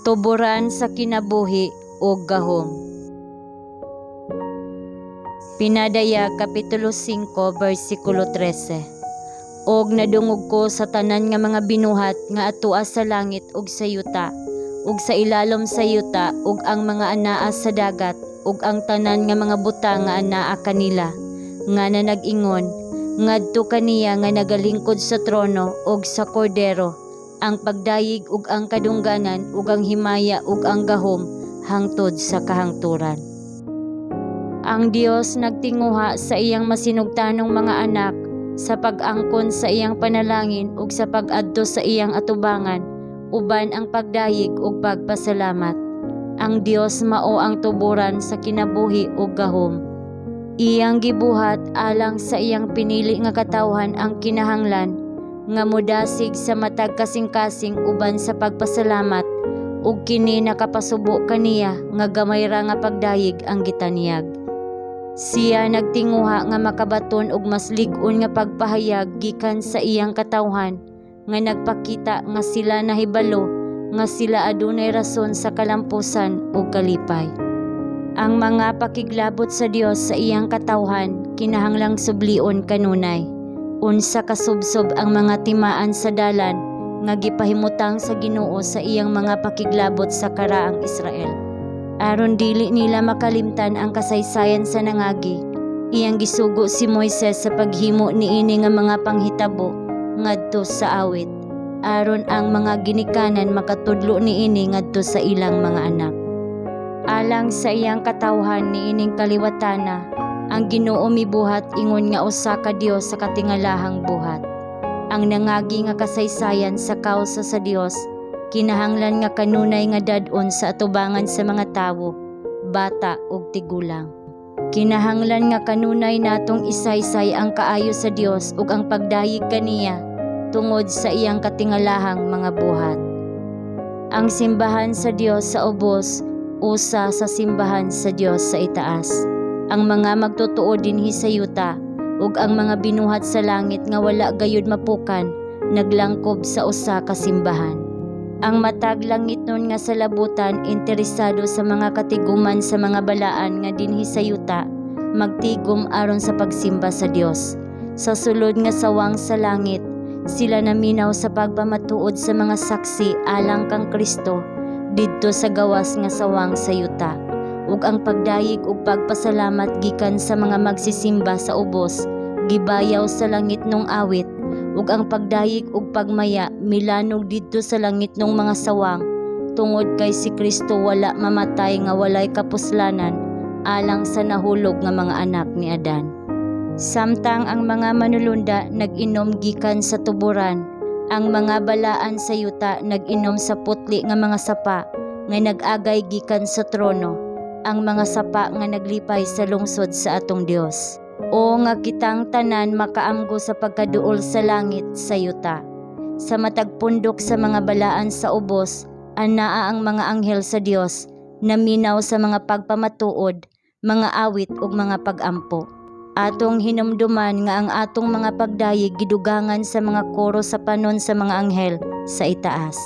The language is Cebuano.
Tuboran sa kinabuhi ug gahom. Pinadayag Kapitulo 5 versikulo 13. Og nadungog ko sa tanan nga mga binuhat nga atoa sa langit ug sa yuta ug sa ilalom sa yuta ug ang mga anaa sa dagat ug ang tanan nga mga butang nga anaa kanila nga nanag-ingon, "Ngadto kaniya nga nagalingkod sa trono ug sa Kordero ang pagdayeg ug ang kadungganan ug ang himaya ug ang gahom hangtod sa kahangturan." Ang Dios nagtinguha sa iyang masinugtanong mga anak sa pag-angkon sa iyang panalangin ug sa pag-adto sa iyang atubangan uban ang pagdayeg ug pagpasalamat. Ang Dios mao ang tuboran sa kinabuhi ug gahom. Iyang gibuhat alang sa iyang pinili nga katawhan ang kinahanglan nga modasig sa matag kasing-kasing uban sa pagpasalamat, ug kini nakapasubo kaniya nga gamay ra nga pagdayeg ang gitanyag. Siya nagtinguha nga makabaton og mas lig-on nga pagpahayag gikan sa iyang katawhan nga nagpakita nga sila nahibalo nga sila adunay rason sa kalampusan ug kalipay. Ang mga pakiglabot sa Dios sa iyang katawhan kinahanglang sublion kanunay. Unsa kasubsob ang mga timaan sa dalan nga gipahimutang sa Ginoo sa iyang mga pakiglabot sa karaang Israel. Aron dili nila makalimtan ang kasaysayan sa nangagi, iyang gisugo si Moises sa paghimo niini nga mga panghitabo ngadto sa awit, aron ang mga ginikanan makatudlo niini ngadto sa ilang mga anak. Alang sa iyang katawhan niining kaliwatana, ang Ginoo mibuhat ingon nga usa ka Dios sa katingalahang buhat. Ang nangagi nga kasaysayan sa kawsa sa Dios kinahanglan nga kanunay nga dad-on sa atubangan sa mga tawo, bata ug tigulang. Kinahanglan nga kanunay natong isaysay ang kaayo sa Dios ug ang pagdayeg kaniya tungod sa iyang katingalahang mga buhat. Ang simbahan sa Dios sa ubos usa sa simbahan sa Dios sa itaas. Ang mga magtotoo dinhi sa yuta ug ang mga binuhat sa langit nga wala gayud mapukan naglangkob sa usa ka simbahan. Ang matag langitnon nga salabutan interesado sa mga katiguman sa mga balaan nga dinhi sa yuta magtigom aron sa pagsimba sa Dios. Sa sulod nga sawang sa langit, sila naminaw sa pagpamatuod sa mga saksi alang kang Kristo didto sa gawas nga sawang sa yuta. Ug ang pagdayeg ug pagpasalamat gikan sa mga magsisimba sa ubos gibayaw sa langitnong awit, ug ang pagdayeg ug pagmaya milanog didto sa langitnong mga sawang tungod kay si Kristo wala mamatay nga walay kapuslanan alang sa nahulog nga mga anak ni Adan. Samtang ang mga manulunda nag-inom gikan sa tuboran, ang mga balaan sa yuta nag-inom sa putli nga mga sapa nga nag-agay gikan sa trono, ang mga sapa nga naglipay sa lungsod sa atong Dios. O nga kitang tanan makaamgo sa pagkaduol sa langit sa yuta. Sa matag pundok sa mga balaan sa ubos, anaa ang mga anghel sa Dios, naminaw sa mga pagpamatuod, mga awit ug mga pag-ampo. Atong hinumduman nga ang atong mga pagdayeg gidugangan sa mga koro sa panon sa mga anghel sa itaas.